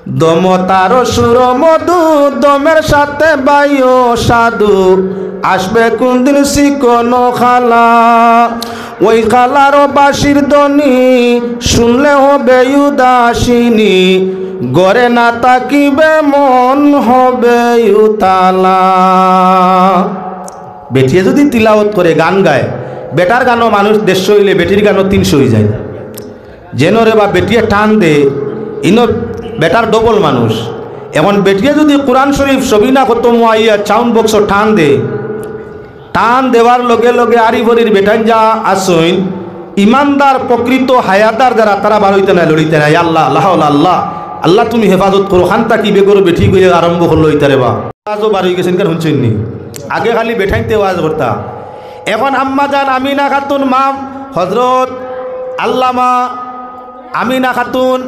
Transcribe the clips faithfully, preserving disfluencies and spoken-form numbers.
দম তার সুর মধু, দমের সাথে বায়ু সাধু, আসবে কোন দিন চিকন কালা। ওই কালার বাঁশির ধ্বনি শুনলে হবে উদাসিনী, ঘরে না থাকিবে মন হবে উতালা। বেটিয়ে যদি তিলাওত করে, গান গায়, বেটার গানও মানুষ দেড়শো অইলে বেটির গানও তিনশো অই যায়। যেন রে বা বেটিয়ে টান দে, ইনো বেটার ডবল মানুষ। এখন বেটিয়ে যদি কোরআন শরীফ সবিনা খতম আইয়া সাউন্ড বক্সও টান দে, টান দেওয়ার লগে লগে আরি বরির বেটাইন যা আছইন, ইমানদার, প্রকৃত হায়াদার যারা, তারা বার অইতা নায়, লড়িতা নায়। আল্লাহ, আল্লাহ, আল্লাহ, আল্লাহ, তুমি হেফাজত করো, খান থাকি বেগর বেটি গইয়া আরম্ভ করলো ইতারে বা। আজও বার অই গেছইন, কারণ হুনছইন নি? আগে খালি বেটাইনতে ওয়াজ করতা, এখন আম্মা জান আমিনা খাতুন, মা হজরত আল্লামা আমিনা খাতুন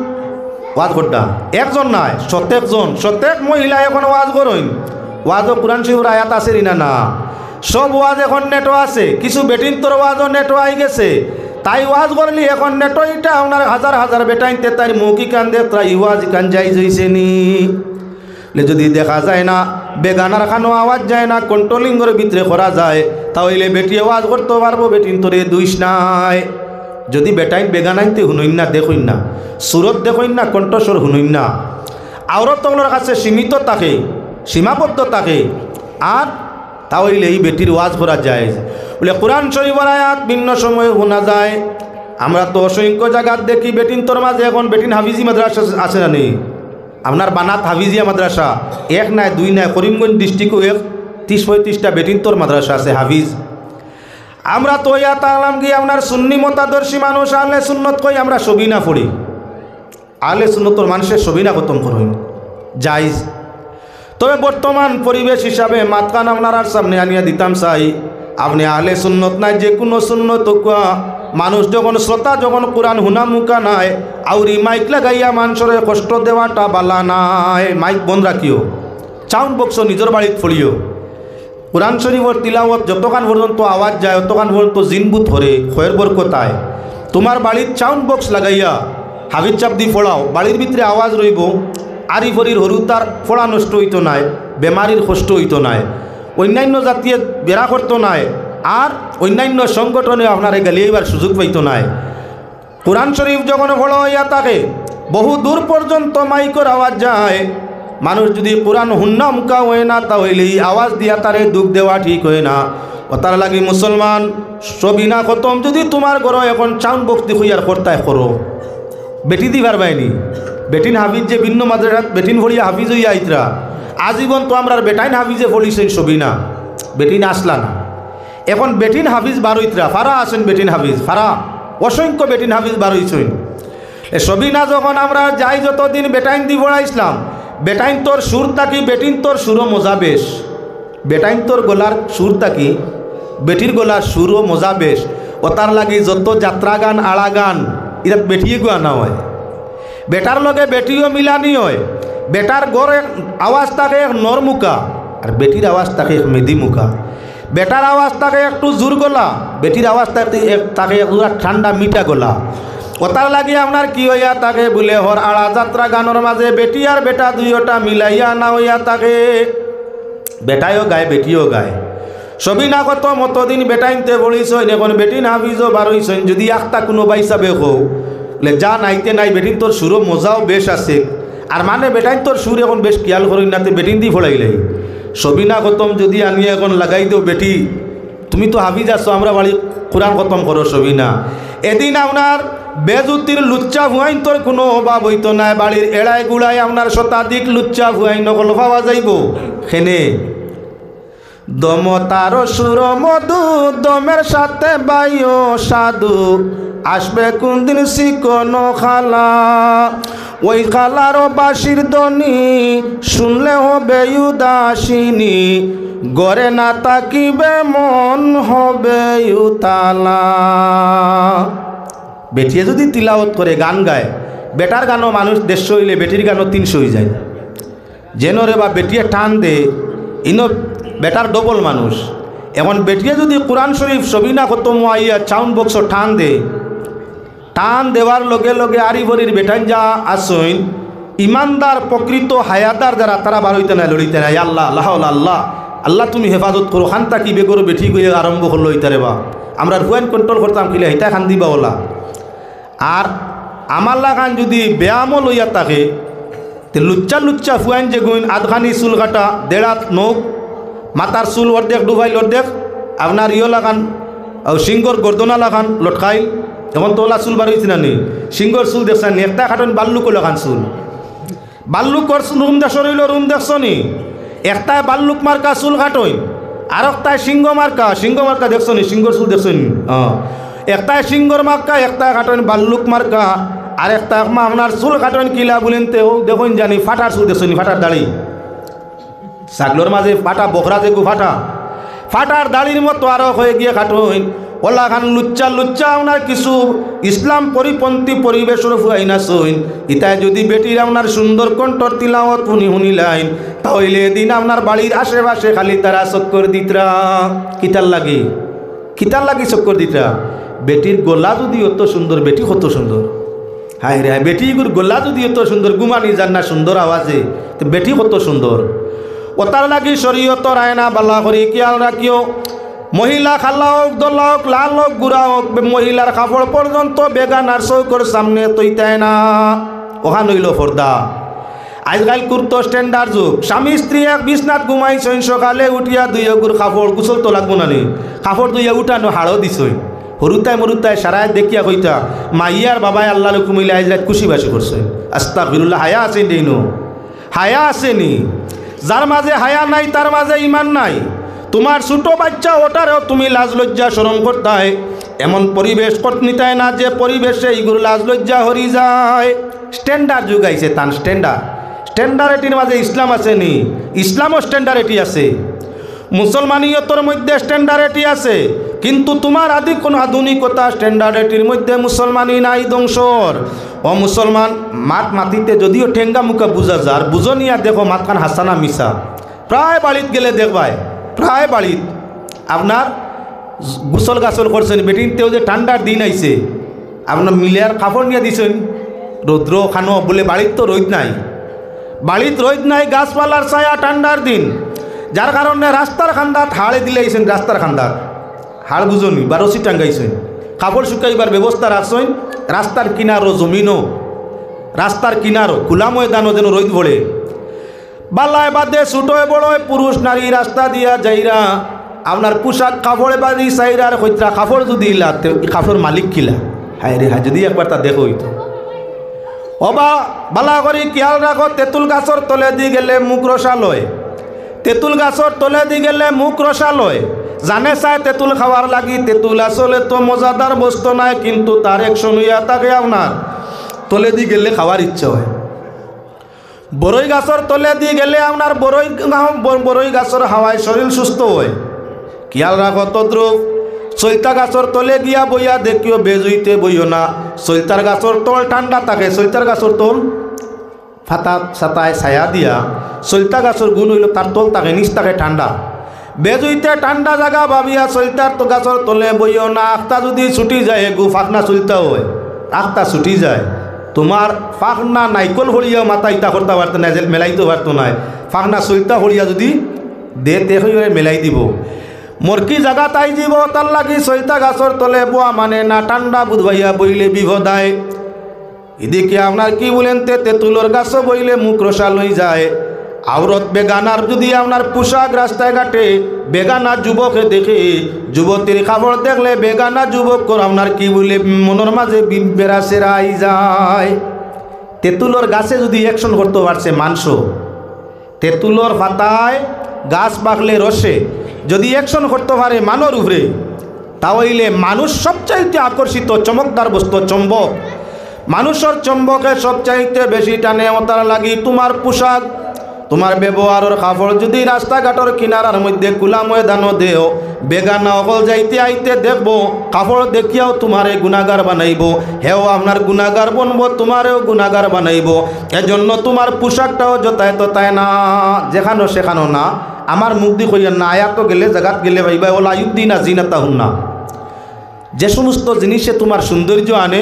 ওয়াজ করতা। একজন নায়, শতেক জন, শতেক মহিলা এখন ওয়াজ করইন। ওয়াজও কোরআন শরীফর আয়াত আছে নি না? না। সব ওয়াজ এখন নেটো আছে, কিছু বেটিন্তর ওয়াজও নেটো আই গেছে। তাই ওয়াজ করলি এখন নেটো ইটা আপনার হাজার হাজার বেটাইনতে তাইর মুখ ইখান দেখতরা, ই ওয়াজ ইখান জায়েজ অইছে নি? লে যদি দেখা যায় না, বেগানার খানো আওয়াজ যায় না, কণ্ঠলিঙ্গর ভিতরে করা যায়, তা অইলে বেটিয়ে ওয়াজ করতো পারবো, বেটিন্তরে দুষ নাই। যদি বেটাইন বেগানাইনতে হুনইন না, দেখইন না, সুরত দেখইন না, কণ্ঠস্বর হুনইন না, আওরত অকলর কাছে সীমিত থাকে, সীমাবদ্ধ থাকে, আর তা অইলে ই বেটির ওয়াজ করা জায়েজ। বলে কোরআন শরীফর আয়াত ভিন্ন সময় হুনা যায়। আমরা তো অসংখ্য জাগাত দেখি বেটিন্তর মাঝে এখন বেটিন হাফিজি মাদ্রাসা আছে না নি? আপনার বানাত হাফিজিয়া মাদ্রাসা এক নায়, দুই নায়, করিমগঞ্জ ডিস্ট্রিক্টও এক তিরিশ পঁয়ত্রিশটা বেটিন্তর মাদ্রাসা আছে হাফিজ। আমরা তো ইয়া তালাম গিয়ে আপনার সুন্নি মতাদর্শী মানুষ, আহলে সুন্নত কই আমরা সবিনা পড়ি। আহলে সুন্নতর মানুষে সবিনা খতম করইন, জায়েজ। তবে বর্তমান পরিবেশ হিসাবে মাতখান আপনারার সামনে আনিয়া দিতাম চাই, আপনে আহলে সুন্নত নায়, যে কুনু সুন্নত অউক্কা, মানুষ যখন শ্রোতা, যখন কোরআন হুনা মুখা নায়, আউরি মাইক লাগাইয়া মানষরে কষ্ট দেওয়াটা বালা নায়। মাইক বন্ধ রাখিও, সাউন্ড বক্সও নিজর বাড়িত ফড়িও। কোরআন শরীফর তিলাওয়াত যতখান পর্যন্ত আওয়াজ যায়, অতখান পর্যন্ত জিনবুত হরে, খয়ের বরকত আয়। তুমার বাড়িত সাউন্ড বক্স লাগাইয়া হাফিজ সাব দি ফড়াও, বাড়ির ভিতরে আওয়াজ রইবো, আরি ফরির হরুতার ফড়া নষ্ট অইতো নায়, বেমারির কষ্ট অইতো নায়, অন্যান্য জাতিয়ে বেড়া করতো নায়, আর অন্যান্য সংগঠনে আপনারে গালিয়াইবার সুযোগ পাইতো নায়। কোরআন শরীফ যখন ফড়া অইয়া থাকে, বহু দূর পর্যন্ত মাইকর আওয়াজ যায়। মানুষ যদি কোরআন হুনা মুখা অয় না, তা অইলে ই আওয়াজ দিয়া তারে দুখ দেওয়া ঠিক অয় না। অতার লাগি মুসলমান, সবিনা খতম যদি তুমার ঘরো এখন সাউন্ড বক্স দি কইয়ার করতায় করো, বেটি দি পারবায় নি? বেটিন হাফিজ যে ভিন্ন মাদ্রাসাত বেটিন ফড়িয়া হাফিজ অইয়া আইতরা, আজীবন তো আমরার বেটাইন হাফিজে ফড়িছইন সবিনা, বেটিন আছলা না। এখন বেটিন হাফিজ বার অইতরা, ফারা আছইন বেটিন হাফিজ, ফারা, অসংখ্য বেটিন হাফিজ বার অইছইন। এ সবিনা যখন আমরা যাই, যতদিন বেটাইন দি ফড়াইছলাম, বেটাইন্তর সুর থাকি বেটিন্তর সুরও মজা বেশ। বেটাইন্তর গলার সুর থাকি বেটির গলার সুরও মজা বেশ। অতার লাগি যত যাত্রা গান, আড়া গান, ইতা বেটিয়ে গুয়ানা অয়। বেটার লগে বেটিও মিলানি অয়। বেটার গর এক আওয়াজ থাকে এক নরমুখা, আর বেটির আওয়াজ থাকে এক মেদিমুখা। বেটার আওয়াজ থাকে একটু জোর গলা, বেটির আওয়াজ থাকে এক, থাকে এক জোড়া ঠান্ডা মিঠা গলা। অতার লাগি আপনার কি অইয়া থাকে বুলে, হর আড়া যাত্রা গানর মাঝে বেটি আর বেটা দুইওটা মিলাইয়া না অইয়া থাকে। বেটায়ও গায়, বেটিও গায়। সবিনা খতম অতদিন বেটাইন্তে ফড়িছইন, এখন বেটিন হাফিজও বার অইছইন। যদি আখতা কুনু ভাইসাবে কও, বুলে, যা নাইতে নাই, বেটিন্তর সুরও মজাও বেশ আছে। আর মানে বেটাইন্তর সুর এখন বেশ খিয়াল করইন না, তে বেটিন দি ফড়াইলাই। সবিনা খতম যদি আনিয়া এখন লাগাই দেও, বেটি, তুমি তো হাফিজ আছো, আমরার বাড়ি কোরআন খতম করো, সবিনা। এদিন আপনার বেজুতির লুচ্চা ফুয়াইন্তর কুনু অভাব অইতো নায়, বাড়ির এড়ায় গুড়ায় আপনার শতাধিক লুচ্চা ফুয়াইন অকল পাওয়া যাইবো। কেনে? দম তার সুর মধু, দমের সাথে বায়ু সাধু, আসবে কোন দিন চিকন কালা। ওই কালার বাঁশির ধ্বনি শুনলে হবে উদাসিনী, ঘরে না থাকিবে মন হবে উতালা। বেটিয়ে যদি তিলাওত করে, গান গায়, বেটার গানও মানুষ দেড়শো অইলে বেটির গানও তিনশো অই যায়। যেন রে বা বেটিয়ে টান দে, ইনো বেটার ডবল মানুষ। এখন বেটিয়ে যদি কোরআন শরীফ সবিনা খতম আইয়া সাউন্ড বক্সও টান দে, টান দেওয়ার লগে লগে আরি বরির বেটাইন যা আছইন, ইমানদার, প্রকৃত হায়াদার যারা, তারা বার অইতা নায়, লড়িতা নায়। ইয়া আল্লাহ, আল্লাহ, আল্লাহ, আল্লাহ, আল্লাহ, তুমি হেফাজত করো। খান থাকি বেগর বেটি গইয়া আরম্ভ করলো ইতারে বা। আমরার ফুয়াইন control করতাম কিলা, হিতায় খান দিবা ওলা। আর আমার লাখান যদি বেয়ামল অইয়া থাকে, তে লুচ্চা লুচ্চা ফুয়াইন যেগুইন, আধখানি চুল কাটা, দেড়াত নখ, মাথার চুল অর্ধেক ডুবাইল অর্ধেক, আপনার ইয়ো লাখান, ও সিংহর গর্দনা লাখান লটকাইল। এখন তো ওলা চুল বার অইছে না নি? সিংহর চুল দেখছইন নি? একটা কাটইন বাল্লুক লাখান চুল। বাল্লুকর রুম দেখছো রইল, রুম দেখছো নি? একটায় বাল্লুক মার্কা চুল কাটইন, আর একটায় সিংহ মার্কা, সিংহ মার্কা দেখছো নি? সিংহর চুল দেখছো নি? হ্যাঁ। একটায় সিংহর মার্কা, একটায় কাটইন বাল্লুক মার্কা, আর একটা একমা আপনার চুল কাটইন কিলা বলেন তে, ও দেখইন জানি ফাটার চুল দেখছো নি? ফাটার দাড়ি। ছাগলর মাঝে ফাটা, বকরা যেগু ফাটা, ফাটার দাড়ির মতো আরো হয়ে গিয়ে কাটইন। ওলা খান লুচ্চা লুচ্চা আপনার কিছু ইসলাম পরিপন্থী পরিবেশর ফুয়াইন আছইন। ইতায় যদি বেটির আপনার সুন্দর কণ্ঠর তিলাওয়াত হুনি হুনিলাইন, তা অইলে এদিন আপনার বাড়ির আশেপাশে খালি তারা চক্কর দিতরা। কিতার লাগি? কিতার লাগি চক্কর দিতরা? বেটির গলা যদি অত সুন্দর, বেটি কত সুন্দর। হায় রে হায়, বেটিগুর গলা যদি অত সুন্দর, ঘুমানি যার না সুন্দর আওয়াজে, তে বেটি কত সুন্দর। ওতার লাগি শরীয়তর আয়না বালা করি খিয়াল রাখিও। মহিলা কালা অউক, ধলা অউক, লাল অউক, গুড়া অউক, বে-, মহিলার কাপড় পর্যন্ত বেগানার চউখর সামনে থইতায় না। ওখান অইলো পর্দা। আইজকাইল কুর্তো standard যুগ। স্বামী স্ত্রী এক বিছনাত ঘুমাইছইন, সকালে উঠিয়া দুইওগুর কাপড়, গোসল তো লাগবো না নি? কাপড় ধুইয়া উঠানো হাড়ও দিছইন। হুরুতায় মুরুতায় সারায় দেখিয়া কইতা, মাইয়ার বাবায় আল্লাহর হুকুম অইলে আইজ রাইত খুশি বাসি করছইন। আস্তাগফিরুল্লাহ, হায়া আছে নি ইনো? হায়া আছে নি? যার মাঝে হায়া নাই, তার মাঝে ইমান নাই। তুমার ছোট বাইচ্চা ওটারেও তুমি লাজ লজ্জা শরম করতায়, এমন পরিবেশ কর-, নিতায় না যে পরিবেশে ইগুর লাজ লজ্জা হরি যায়। Standard যুগ আইছে তান standard। Standardity-র মাঝে ইসলাম আছে নি? ইসলামও standardity আছে। মুসলমানিয়তর মধ্যে standardity আছে, কিন্তু তুমার আদি কোন আধুনিকতা standardity-র মধ্যে মুসলমানি নাই, ধ্বংসর। ও মুসলমান, মাত মাতিতে যদিও ঠেঙ্গা মুখা বুঝা যার, বুঝো নিয়া দেখো মাতখান হাছা না মিছা। প্রায় বাড়িত গেলে দেখবায়, প্রায় বাড়িত আপনার গোসল গাসল করছইন, বেটিন্তেও যে ঠান্ডার দিন আইছে, আপনার মিলিয়ার কাপড় নিয়া দিছইন, রৌদ্র খানো বলে বাড়িত তো রইদ নাই, বাড়িত রইদ নাই, গাছপালার ছায়া ঠান্ডার দিন, যার কারণে রাস্তার কান্দাত হাড়ে দিলাইছইন, রাস্তার কান্দাত হাড় বুঝো নি, বা রশি টাঙ্গাইছইন, কাপড় শুকাইবার ব্যবস্থা রাখছইন, রাস্তার কিনারো জমিনো, রাস্তার কিনারো খোলা ময়দানো যেন রইদ পড়ে। বালায় বাদে ছোটয় বড়য় পুরুষ নারী রাস্তা দিয়া যাইরা, আপনার পোশাক কাপড় বাড়ি চাইরা আর কইতরা কাপড় যদি ইলা, তে ই কাপড়র মালিক কিলা? হায় রে হায়, যদি একবার তা দেখো অইতো। ওবা, বালা করি খিয়াল রাখো, তেঁতুল গাছর তলেদি গেলে মুখ রসাল অয়। তেঁতুল গাছর তলেদি গেলে মুখ রসাল অয়। জানে চায় তেঁতুল খাওয়ার লাগি, তেঁতুল আসলে তো মজাদার বস্তু নায়, কিন্তু তার action অইয়া থাকে আপনার তলেদি গেলে খাওয়ার ইচ্ছা অয়। বড়ই গাছর তলেদি গেলে আপনার বড়ই গা-, ব-, বড়ই গাছর হাওয়ায় শরীর সুস্থ অয়। খিয়াল রাখো তদ্রূপ, সইতা গাছর তলে গিয়া বইয়া দেখিও, বেজুইতে বইও না। সইতার গাছর তল ঠান্ডা থাকে, সইতার গাছর তল ফাতা সাতায় ছায়া দিয়া। সইতা গাছর গুণ অইলো তার তল থাকে, নিচ থাকে ঠান্ডা। বেজুইতে ঠান্ডা জাগা ভাবিয়া সইতার তো গাছর তলে বইও না, আখতা যদি ছুটি যায়, এগু ফাখনা সইতা অয়, আখতা ছুটি যায়, তুমার ফাখনা নাইকল হরিয়াও মাথা ইতা করতা পারতো নায়, যে মেলাইতো পারতো নায়। ফাখনা সইতা হরিয়া যদি দে, তে হইরে মেলাই দিবো। মরকি জাগাত আইযিবো, তার লাগি সইতা গাছর তলে বওয়া মানে না, ঠান্ডা বুধবাইয়া বইলে বিপদ অয়। ইদিকে আপনার কি বলেন তে, তেঁতুলর গাছো বইলে মুখ রসাল অইযায়। আওরত বেগানার যদি আপনার পোশাক রাস্তায় ঘাটে বেগানা যুবকে দেখে, যুবতীর কাপড় দেখলে বেগানা যুবকর আপনার কি বলে মনর মাঝে বি-, বেড়া সেরা আইযায়। তেঁতুলর গাছে যদি action করতো পারছে মানষো, তেঁতুলর ফাতায় গাছ বাকলে রসে যদি action করতো পারে মানুর উপরে, তা অইলে মানুষ সবচাইতে আকর্ষিত চমকদার বস্তু চুম্বক। মানুষর চুম্বকে সবচাইতে বেশি টানে, ওটার লাগি তুমার পোশাক, তুমার ব্যবহারর কাপড় যদি রাস্তাঘাটর কিনারার মধ্যে খোলা ময়দানো দেও, বেগানা অকল যাইতে আইতে দেখবো, কাপড় দেখিয়াও তুমারে গুনাগার বানাইবো, হেও আপনার গুনাগার বনবো, তুমারেও গুনাগার বানাইবো। এজন্য তুমার পোশাকটাও যথায় তথায় না, যেখানো সেখানো না। আমার মুখদি কইয়ার না, আয়াতো গেলে, জাগাত গেলে পাইবা, ওলা ইউবদিনা জিনাতাহুন্না। যে সমস্ত জিনিসে তুমার সৌন্দর্য আনে,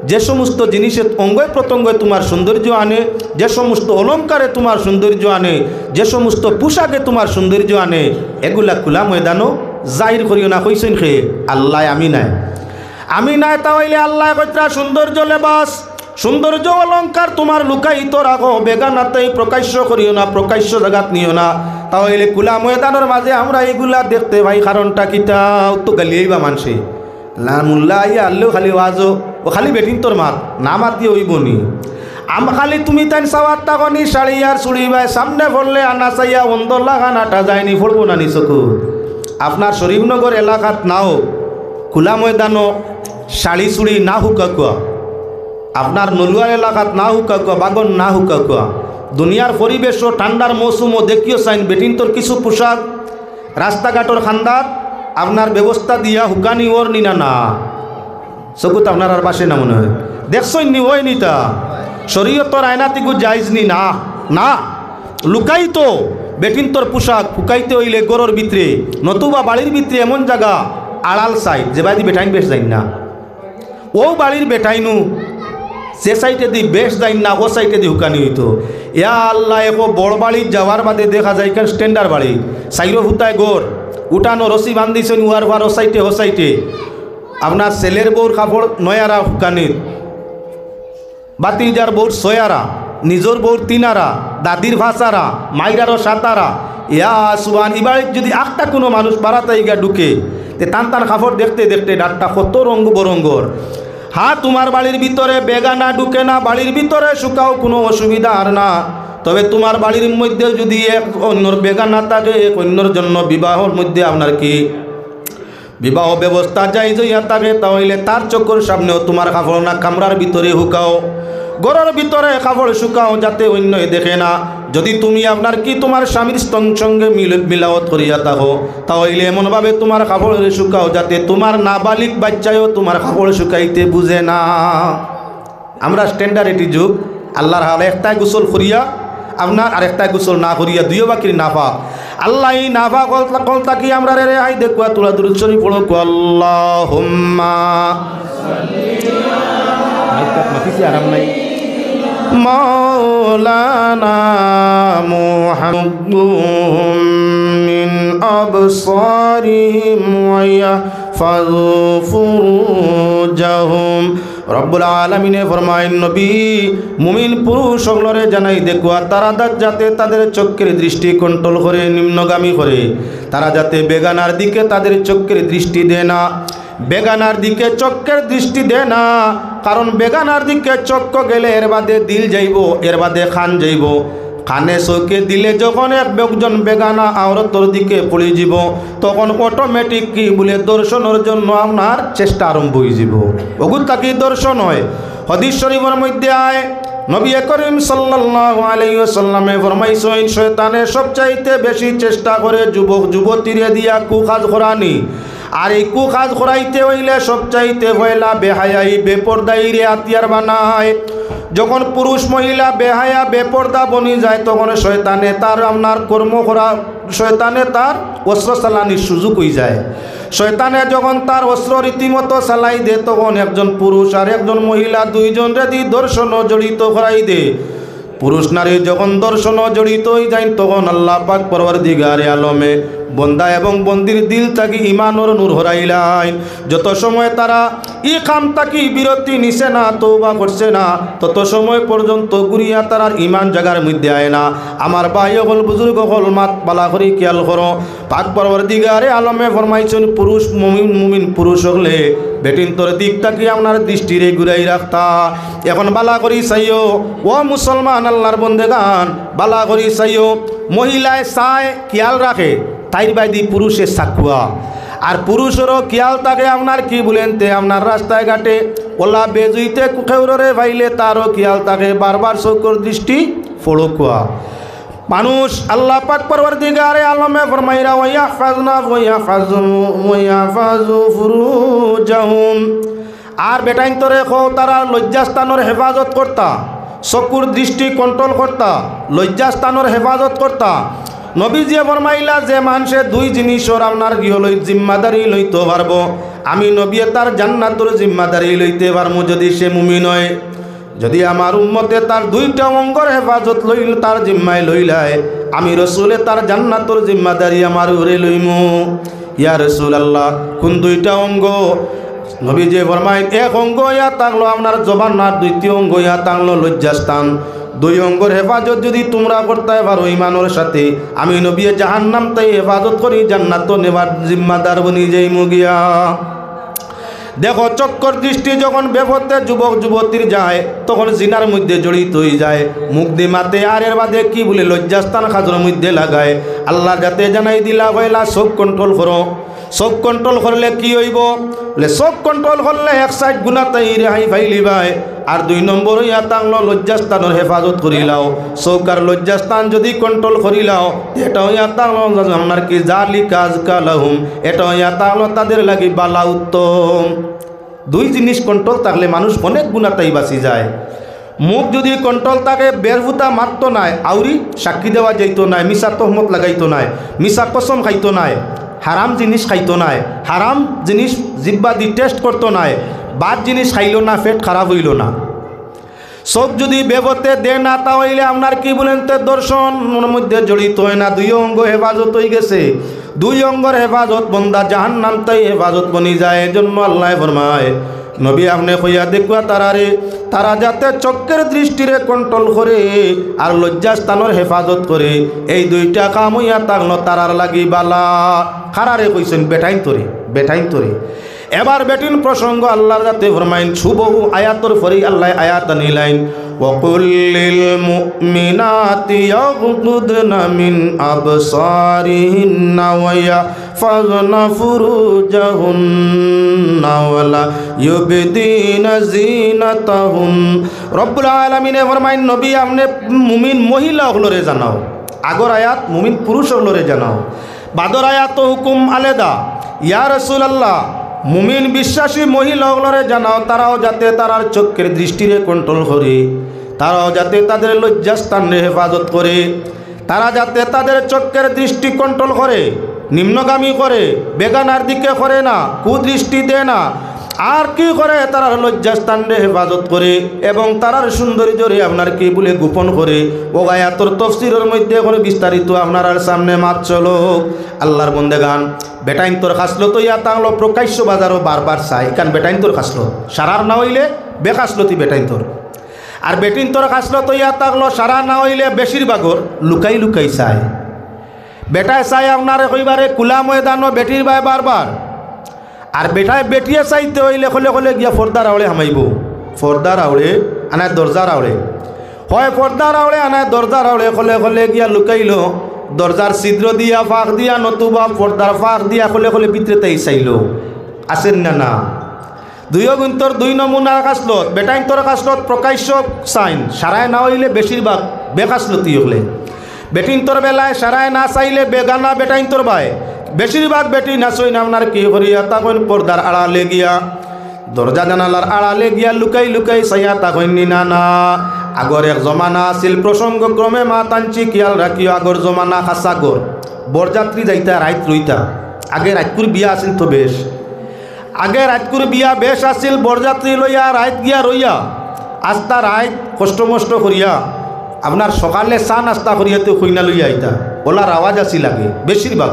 যে সমস্ত জিনিসে অঙ্গে প্রত্যঙ্গে তোমার সৌন্দর্য আনে, যে সমস্ত অলংকারে তোমার সৌন্দর্য আনে, যে সমস্ত পোশাকে তোমার সৌন্দর্য আনে, এগুলা খোলা ময়দানো জাহির করিও না। কইছইন কে? আল্লায়। আমি নায়, আমি নায়। তা অইলে আল্লায় কইতরা সৌন্দর্য লেবাস, সৌন্দর্য অলংকার তোমার লুকায়িত রাখো, বেগানাতেই প্রকাশ্য করিও না, প্রকাশ্য জাগাত নিও না। তা অইলে খোলা ময়দানর মাঝে আমরা এগুলা দেখতে পাই, কারণটা কিতা? তো গালিয়াইবা মানষে। লা মুল্লা আইয়া আল্লেও খালি ওয়াজও, ও খালি বেটিন্তর মাত, না মাতি অইবো নি? আম খালি তুমি তাইন চাওয়াত থাকো নি, শাড়ি আর চুড়ি বায় সামনে পড়লে আনা চাইয়া অন্ধর লাখান আটা যায়নি, পড়বো না নি চকুত? আপনার শরীফনগর এলাকাত নাও, খোলা ময়দানো শাড়ি চুড়ি না হুকাকুয়া, আপনার নলুয়ার এলাকাত না হুকাকুয়া, বাগন না হুকাকুয়া, দুনিয়ার পরিবেশও ঠান্ডার মৌসুমও দেখিও চাইন বেটিন্তর কিছু পোশাক রাস্তাঘাটর খান্দাত আপনার ব্যবস্থা দিয়া হুকানি অর নি না? না, চকুত আপনার আর বাসে না মনে হয়। দেখছইন নি? অয় নি তা? শরীয়তর আয়নাতিগু জায়েজ নি? না, না। লুকাইতো বেটিন্তর পোশাক হুকাইতে অইলে ঘরর ভিতরে, নতুবা বাড়ির ভিতরে এমন জাগা, আড়াল সাইড, যে বায়দি বেটাইন বেশ যাইন না। অউ বাড়ির বেটাইনউ যে সাইডেদি বেশ যাইন না, অউ সাইডেদি হুকানি অইতো। ইয়া আল্লাহ, একো বড় বাড়িত যাওয়ার বাদে দেখা যায় ইখান standard বাড়ি, চাইরো ফুতায় ঘর, উঠানো রশি বান্ধিছইন, উয়ার পার অউ সাইডে, হউ সাইডে। আপনার ছেলের বউর কাপড় নয়ারা হুকানিত, ভাতিজার বউর ছয়ারা, নিজর বউর তিনারা, দাদির পাঁচারা, মাইরারও সাতারা। ইয়া সুবহান, ই বাড়িত যুদি আখটা কুনু মানুষ বারাত আইগা ঢুকে, তে তান তান কাপড় দেখতে দেখতে ডাটটা কত রঙ বরঙ্গর। হ্যাঁ, তুমার বাড়ির ভিতরে বেগানা ঢুকে না, বাড়ির ভিতরে শুকাও, কুনু অসুবিধা আর না। তবে তুমার বাড়ির মধ্যে যুদি এক অইন্যর বেগানা থাকে, এক অইন্যর জন্য বিবাহর মধ্যে আপনার কি বিবাহ ব্যবস্থা জায়েজ অইয়া থাকে, তা অইলে তার চক্ষুর সামনেও তুমার কাপড় না কামরার ভিতরে হুকাও, ঘরর ভিতরে কাপড় শুকাও, যাতে অইন্যে দেখে না। যুদি তুমি আপনার কি তুমার স্বামীর সং-, সঙ্গে মিল-, মিলাওয়াত করিয়া থাকো, তা অইলে এমনভাবে তুমার কাপড় শুকাও, যাতে তুমার নাবালিগ বাইচ্চায়ও তুমার কাপড় শুকাইতে বুঝে না। আমরা standard এটি যুগ, আল্লাহর হাওলা একটায় গোসল করিয়া আপনার, আর একটায় গোসল না করিয়া, দুইও বাকির নাপাক। আল্লাহ, ই নাপাক অকল থাকি আমরারে রেহাই দেউক্কা। তুলা দুরুদ শরীফ পড়উক্কা, আল্লাহুম্মা। মাইকটাত মাতিছি, আরাম নাই। মাওলানা মুহাম্মাদুম মিন আবসারিহিম ওয়া ইয়াহফাজু ফুরুজাহুম। রব্বুল আলামিনে ফরমাইন, নবী, মুমিন পুরুষ অকলরে জানাই দেউক্কা, তারা দা-, যাতে তাদের চক্ষের দৃষ্টি control করে, নিম্নগামী করে, তারা যাতে বেগানার দিকে তাদের চক্ষের দৃষ্টি দেয় না, বেগানার দিকে চক্ষের দৃষ্টি দেয় না, কারণ বেগানার দিকে চক্ষ গেলে এর বাদে দিল যাইবো, এর বাদে কান যাইবো। কানে চউখে দিলে যখন এক একজন বেগানা আওরতর দিকে পড়ি যিবো, তখন automatic কি বুলে দর্শনর জন্য আপনার চেষ্টা আরম্ভ অইযিবো। অগুত থাকি দর্শন অয়। হাদিস শরীফর মধ্যে আয়, নবী করিম সাল্লাল্লাহু আলাইহি ওয়াসাল্লামে ফরমাইছইন, শয়তানে সবচাইতে বেশি চেষ্টা করে যুবক যুবতীরে দিয়া কুকাজ করানি। আর এই কুকাজ করাইতে অইলে সবচাইতে পয়লা বেহায়াই, বেপর্দাইরে আতিয়ার বানায়। যখন পুরুষ মহিলা বেহায়া বেপর্দা বনি যায়, তখন শয়তানে তার আপনার কর্ম করা, শয়তানে তার অস্ত্র চালানির সুযোগ অইযায়। শয়তানে যখন তার অস্ত্র রীতিমতো চালাই দে, তখন একজন পুরুষ আর একজন মহিলা দুইজনরে দি দর্শনো জড়িত করাই দে। পুরুষ নারী যখন দর্শনো জড়িত অইযাইন, তখন আল্লাহ পাক পরওয়ারদিগারে আলমে বন্দা এবং বন্দির দিল থাকি ইমানর নূর হরাইলাইন। যত সময় তারা ই কাম থাকি বিরতি নিছে না, তওবা করছে না, তত সময় পর্যন্ত ঘুরিয়া তারার ইমান জাগার মধ্যে আয় না। আমার ভাই অকল, বুজুর্গ অকল, মাত বালা করি খিয়াল করো। পাক পরওয়ারদিগারে আলমে ফরমাইছইন, পুরুষ মুমিন, মুমিন পুরুষ অকলে বেটিন্তর দিক থাকি আপনার দৃষ্টিরে ঘুরাই রাখতা। এখন বালা করি চাইও, ও মুসলমান আল্লাহর বন্দেগান, বালা করি চাইও। মহিলায় চায়, খিয়াল রাখে, তাইর বায়দি পুরুষে চাকুয়া। আর পুরুষরও খিয়াল থাকে আপনার কি বুলেন তে, আপনার রাস্তায় ঘাটে অলা বেজুইতে কেউররে পাইলে তারও খিয়াল থাকে, বারবার চকুর দৃষ্টি পড়ুকুয়া। মানুষ আল্লাহ পাক পরওয়ারদিগারে আলমে ফরমাইরা, "ওয়াইয়াহফাজনা, ওয়াইয়াহফাজু, ওয়াইয়াহফাজু ফুরুজাহুম।" আর বেটাইন্তরে কও, তারা লজ্জাস্থানর হেফাজত করতা, চকুর দৃষ্টি control করতা, লজ্জাস্থানর হেফাজত করতা। নবীজিয়ে ফরমাইলা, যে মানষে দুই জিনিসর আপনার গৃহ লই-, জিম্মাদারি লইতো পারবো, আমি নবীয়ে তার জান্নাতর জিম্মাদারি লইতে পারমু, যুদি সে মুমিন অয়। যুদি আমার উম্মতে তার দুইটা অঙ্গর হেফাজত লইল, তার জিম্মায় লইলায়, আমি রসুলে তার জান্নাতর জিম্মাদারি আমার উপরে লইমু। ইয়া রাসূলুল্লাহ, কুন দুইটা অঙ্গ? নবীজি ফরমাইন, এক অঙ্গ ইয়া থাকলো আপনার জবান, আর দ্বিতীয় অঙ্গ ইয়া থাকলো লজ্জাস্থান। দুই অঙ্গর হেফাজত যুদি তুমরা করতায় পারো ইমানর সাথে, আমি নবীয়ে জাহান্নাম তাই হেফাজত করি জান্নাতো নেবার জিম্মাদার বনি যাইমু গিয়া। দেখো, চক্ষর দৃষ্টি যখন বেপথে যুবক যুবতীর যায়, তখন জিনার মধ্যে জড়িত অইযায়। মুখদি মাতে, আর এর বাদে কি বলে, লজ্জাস্থান কাজর মধ্যে লাগায়। আল্লার যাতে জানাই দিলা, পয়লা চউখ control করো। চউখ control করলে কি অইবো? বলে, চউখ control করলে এক side গুনা তাই রেহাই পাইলিবায়। আর দুই নম্বর অইয়া থাকলো লজ্জাস্থানর হেফাজত করিলাও। চউখ আর লজ্জাস্থান যুদি control করিলাও, ইটা অইয়া থাকলো আপনার কি, যালিকা আজকা লাহুম, ইটা অইয়া থাকলো তাদের লাগি বালা উত্তম। দুই জিনিস control থাকলে মানুষ অনেক গুনা তাই বাচি যায়। মুখ যুদি control থাকে, বেরফুতা মাততো নায়, আউরি সাক্ষী দেওয়া যাইতো নায়, মিছা তহমত লাগাইতো নায়, মিছা কসম খাইতো নায়, হারাম জিনিস খাইতো নায়, হারাম জিনিস জিব্বাদি taste করতো নায়, বাদ জিনিস খাইলো না, পেট খারাপ অইলো না। চউখ যুদি বেপথে দে না, তা অইলে আপনার কি বলেন, তে দর্শনর মধ্যে জড়িত অয় না, দুই অঙ্গ হেফাজত অইগেছে। দুই অঙ্গর হেফাজত বন্দা জাহান্নাম তাই হেফাজত বনি যায়। এজন্য আল্লায় ফরমায়, নবী, আপনে কইয়া দেখুয়া তারারে, তারা যাতে চক্ষর দৃষ্টিরে control করে আর লজ্জাস্থানর হেফাজত করে, এই দুইটা কাম অইয়া থাকলো তারার লাগি বালা। কারারে কইছইন? বেটাইন্তরে, বেটাইন্তরে। এবার বেটিন প্রসঙ্গ আল্লার যাতে ফরমাইন, হুবহু আয়াতর পরেই আল্লায় আয়াত আনিলাইন, وقل للمؤمنات يغضضن من أبصارهن ويحفظن فروجهن ولا يبدين زينتهن। রব্বুল আলামিনে ফরমাইন, নবী, আপনে মুমিন মহিলা অকলরে জানাও। আগর আয়াত মুমিন পুরুষ অকলরে জানাও, বাদর আয়াত তো হুকুম আলাদা। ইয়া রাসূলুল্লাহ, মুমিন বিশ্বাসী মহিলা অকলরে জানাও, তারাও যাতে তারার চক্ষর দৃষ্টিরে control করে, তারাও যাতে তাদের লজ্জাস্থানরে হেফাজত করে, তারা যাতে তাদের চক্ষর দৃষ্টি control করে, নিম্নগামী করে, বেগানার দিকে করে না, কুদৃষ্টি দেয় না। আর কি করে? তারার লজ্জাস্থানরে হেফাজত করে এবং তারার সৌন্দর্যরে আপনার কি বলে গোপন করে। অউ আয়াতর তফসিরর মধ্যে অখন বিস্তারিত আপনারার সামনে মাত চলো। আল্লার বন্দেগান, বেটাইন্তর খাসলত অইয়া থাকলো প্রকাশ্য বাজারো বারবার চায়, ইখান বেটাইন্তর খাসলত। সারার না অইলে বেখাসলতি বেটাইন্তর। আর বেটিন্তর খাসলত অইয়া থাকলো সারা না অইলে বেশিরভাগর লুকাই লুকাই চায়। বেটায় চায় আপনার একেবারে খুলা ময়দানো বেটির বায় বারবার। আর বেটায় বেটিয়ে চাইতে অইলে খলে খলে গিয়া পর্দার আওড়ে হামাইবো। পর্দার আওড়ে, আনায় দরজার আওড়ে। হয় পর্দার আওড়ে, আনায় দরজার আওড়ে, খলে খলে গিয়া লুকাইলো। দরজার ছিদ্র দিয়া, ফাঁক দিয়া, নতুবা পর্দার ফাঁক দিয়া খলে খলে ভিতরে তাই চাইলো। আছেন না, না? দুইও গুণতর দুই নমুনার খাসলত। বেটাইন্তর খাসলত প্রকাশ্য চাইন, সারায় না অইলে বেশিরভাগ বেখাসলতি অকলে। বেটিন্তর বেলায় সারায় না চাইলে বেগানা বেটাইন্তর বায়। বেশিরভাগ বেটিন আছইন আপনার কি করিয়া থাকইন পর্দার আড়ালে গিয়া, দরজা জানালার আড়ালে গিয়া লুকাই লুকাই চাইয়া থাকইন নি না, না। আগর এক জমানা আছিল, প্রসঙ্গক্রমে মাত আনছি, খিয়াল রাখিও, আগর জমানা খাসা ঘর। বরযাত্রী যাইতা, রাইত রইতা। আগে রাইতকুর বিয়া আছিল তো বেশ। আগে রাইতকুর বিয়া বেশ আছিল, বরযাত্রী লইয়া রাইত গিয়া রইয়া, আস্তা রাইত কষ্ট মষ্ট করিয়া, আপনার সকালে চা নাস্তা করিয়া তো কইনা লইয়া আইতা। অলা রাওয়াজ আছিল আগে বেশিরভাগ।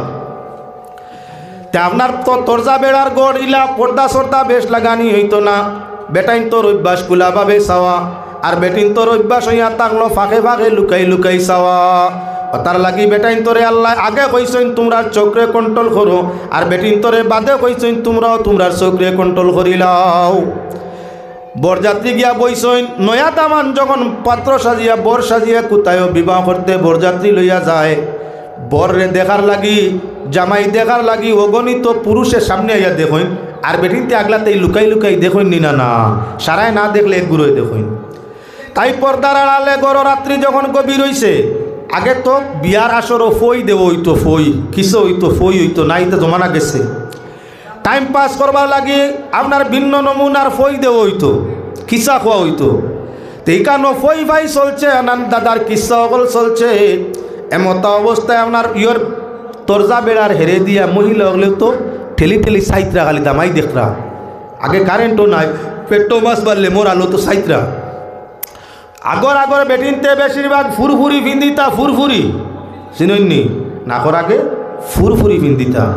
তে আপনার তো দরজা বেড়ার ঘর ইলা পর্দা সর্দা বেশ লাগানি অইতো না। বেটাইন্তর অভ্যাস খুলাভাবে চাওয়া, আর বেটিন্তর অভ্যাস অইয়া থাকলো ফাঁকে ফাঁকে লুকাই লুকাই চাওয়া। অতার লাগি বেটাইন্তরে আল্লায় আগে কইছইন, "তুমরার চক্ষরে control করো", আর বেটিন্তরে বাদে কইছইন, "তুমরাও তুমরার চক্ষরে control করিলাও।" বরযাত্রী গিয়া বইছইন, নয়া দামান যখন পাত্র সাজিয়া, বর সাজিয়া কুতায়ও বিবাহ করতে বরযাত্রী লইয়া যায়, বররে দেখার লাগি, জামাই দেখার লাগি অগণিত পুরুষে সামনে আইয়া দেখইন, আর বেটিন্তে আগলাতেই লুকাই লুকাই দেখইন নি না, না, সারায় না দেখলে এক গুরুয়ে দেখইন। তাই পর্দার আড়ালে ঘরো রাত্রি যখন গভীর অইছে, আগে তো বিয়ার আসরো ফই দেওয়া অইতো, ফই, কিসা অইতো, ফই অইতো, না ইতা জমানা গেছে। Time pass করবার লাগি আপনার ভিন্ন নমুনার ফই দেওয়া অইতো, কিসা কওয়া অইতো। তে ইকানো ফই ফাই চলছে, আনান দাদার কিসা অকল চলছে। এমতা অবস্থায় আপনার ইয়র দরজা বেড়ার হেরে দিয়া মহিলা অকলে তো ঠেলি ঠেলি চাইতরা, খালি দামাই দেখরা। আগে কারেন্টও নাই, পেট্রো মাছ বাড়লে মোর আলো তো চাইতরা। আগর আগর বেটিন্তে বেশিরভাগ ফুরফুরি ফিন্দিতা, ফুরফুরি। চিনইননি? নাকর আগে ফুরফুরি ফিন্দিতা।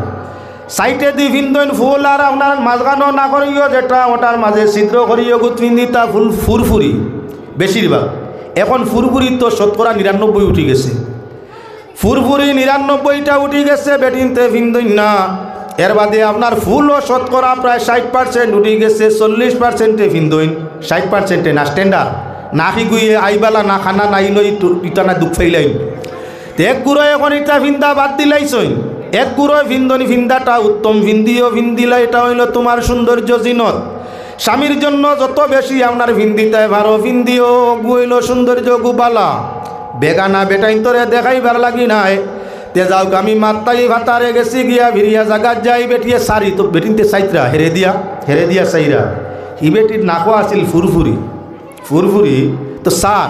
সাইটে দি ফিন্দইন ফুল আর আপনার মাঝখানো নাকর ইয়ো যেটা, ওটার মাঝে ছিদ্র করি ইয়ো গুত ফিন্দিতা ফুল ফুরফুরি বেশিরভাগ। এখন ফুরফুরি তো শতকরা নিরানব্বই উঠি গেছে। ফুরফুরি নিরানব্বইটা উঠি গেছে, বেটিন্তে ফিন্দইন না। এর বাদে আপনার ফুলও শতকরা প্রায় ষাইট পার্সেন্ট উঠি গেছে, চল্লিশ পার্সেন্টে ফিন্দইন, ষাইট পার্সেন্টে না স্ট্যান্ডার্ড। না কি গুইয়ে আইবালা, না খানা, নাই লই তু-, ইটা না দুখ ফাইলাইন। তে এক গুরো এখন ইটা ফিন্দা বাদ দিলাইছইন। এক গুরো ফিন্দনি ফিন্দাটা উত্তম ফিন্দিও ফিন্দিলা, এটা অইলো তুমার সৌন্দর্য জিনত। স্বামীর জন্য যত বেশি আপনার ফিন্দিতায় পারো ফিন্দিও, অগু অইলো সৌন্দর্য গুবালা। বেগানা বেটাইন্তরে দেখাইবার লাগি নায়। তে যাউক, আমি মাত্তাই ভাতারে গেছি গিয়া ফিরিয়া জাগাত যাই, বেটিয়ে সারি তো বেটিন্তে চাইতরা, হেরে দিয়া, হেরে দিয়া চাইরা। ই বেটির নাকো আছিল ফুরফুরি। ফুরফুরি তো সার,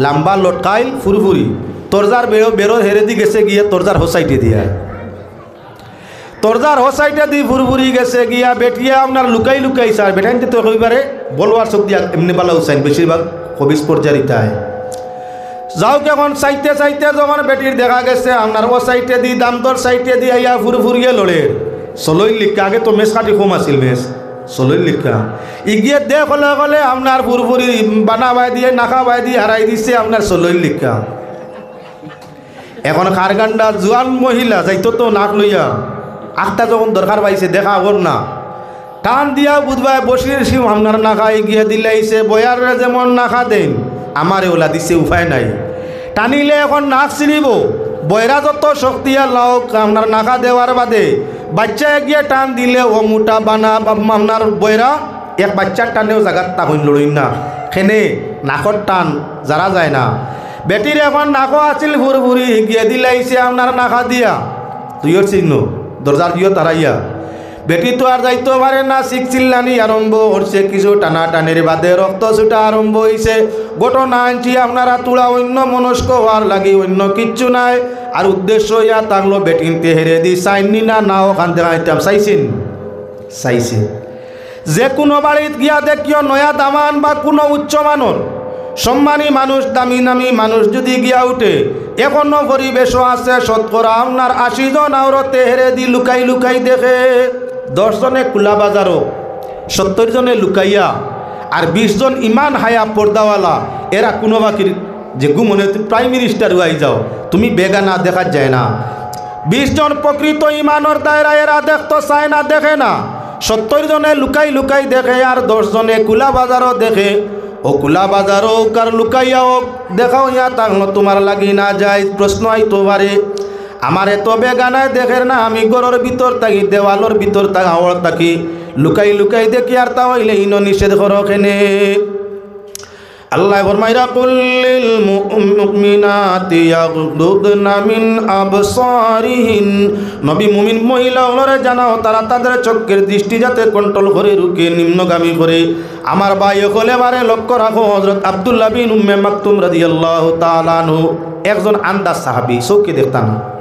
লাম্বা লটকাইল ফুরফুরি। তরজার বেরো, বেরো হেরে দি গেছে গিয়া তরজার হোসাইটে দিয়া। তরজার হোসাইটে দি ফুরফুরি গেছে গিয়া, বেটিয়ে আপনার লুকাই লুকাই সার। বেটাইন্তে তো কইবারে বলওয়ার চোখ দিয়া এমনি বালা উসাইন, বেশিরভাগ খবিস পর্যারিতায়। যাউক, এখন চাইতে চাইতে যখন বেটির দেখা গেছে আপনার ও সাইটে দি, দামদর সাইটে দি আইয়া ফুরফুরিয়ে লড়ে। চলইল লিখা, আগে তো মেস কাটি কম আছিল মেস। চলইল লিখা। ইগিয়ে দে কলে কলে আপনার ফুরফুরি বানা বাই দিয়ে, নাকা বাই দিয়ে হারাই দিছে আপনার চলইল লিখা। এখন খারগান্ডা জুয়ান মহিলা যাইতো তো নাক লইয়া, আখতা যখন দরকার পাইছে দেখা কর না। টান দিয়া বুধবায় বসির সিং আপনার নাকায় গিয়া দিলাইছে, বয়াররে যেমন নাকা দেন, আমারে ওলা দিছে, উপায় নাই। টানিলে এখন নাক ছিঁড়িব। বয়রা যত শক্তি আর লাউক, আপনার নাকা দেওয়ার বাদে বাচ্চায় গিয়া টান দিলে ও মোটা বানা বা আপনার বয়রা এক বাচ্চার টানেও জাগাত তা হইন লড়ইন না। খেনে নাকর টান যারা যায় না। বেটির এখন নাকো আছিল ফুরফুরি, গিয়া দিলাইছে আপনার নাকা দিয়া। তুইও চিহ্ন, দরজার দিও তারাইয়া। বেটি তো আর যাইতো পারে না, চিক চিল্লানি আরম্ভ করছে। কিছু টানাটানির বাদে রক্ত ছুটা আরম্ভ হইছে। ঘটনা আনছি আপনারা তুলা অন্য মনস্ক হওয়ার লাগি, অন্য কিচ্ছু নাই। আর উদ্দেশ্য ইয়া থাকলো বেটিন্তে হেরে দি চাইনি না, না ওখান থেকে আইতাম চাইছেন, চাইছে। যে কোনো বাড়িত গিয়া দেখিও নয়া দামান বা কোনো উচ্চ মানর সম্মানী মানুষ, দামি নামি মানুষ যদি গিয়া উঠে, এখনো পরিবেশও আছে, শতকরা আপনার আশি জন আওরতে হেরে দি লুকাই লুকাই দেখে। দশ জনে খোলা বাজারও, সত্তর জনে লুকাইয়া, আর বিশ জন ইমান হায়া পর্দাওয়ালা, এরা কোনো বাকির যে গুমনে তুমি প্রাইম মিনিস্টার হয়ে যাও, তুমি বেগানা দেখা যায় না। বিশ জন প্রকৃত ইমানর দায়রা এরা দেখতো চায় না, দেখে না। সত্তর জনে লুকাই লুকাই দেখে, আর দশ জনে খোলা বাজারও দেখে। ও খোলা বাজারও কার লুকাইয়া হোক, দেখাও ইয়া তাহলে তোমার লাগি না যায়, প্রশ্ন আইতো পারে। আমার এত বেগানায় দেখের না, আমি ঘরর ভিতর থাকি, দেওয়ালর ভিতর থাকি, আওয়ার থাকি, লুকাই লুকাই দেখি, আর তা হইলে ইনো নিষেধ করো কেনে। আল্লাহ ফরমাইরা, "কুল্লিল মুমিনাতি ইয়াগদুদনা মিন আবসারিহিন।" নবী, মুমিন মহিলা অকলরে জানাও, তারা তাদের চক্ষের দৃষ্টি যাতে কন্ট্রোল করে, রুখে, নিম্নগামী করে। আমার ভাই অকল, এবারে লক্ষ্য রাখো, হযরত আব্দুল্লাহ বিন উম্মে মাকতুম রাদিয়াল্লাহু তাআলা আনহু একজন আন্দাজ সাহাবী, চোখে দেখতা না।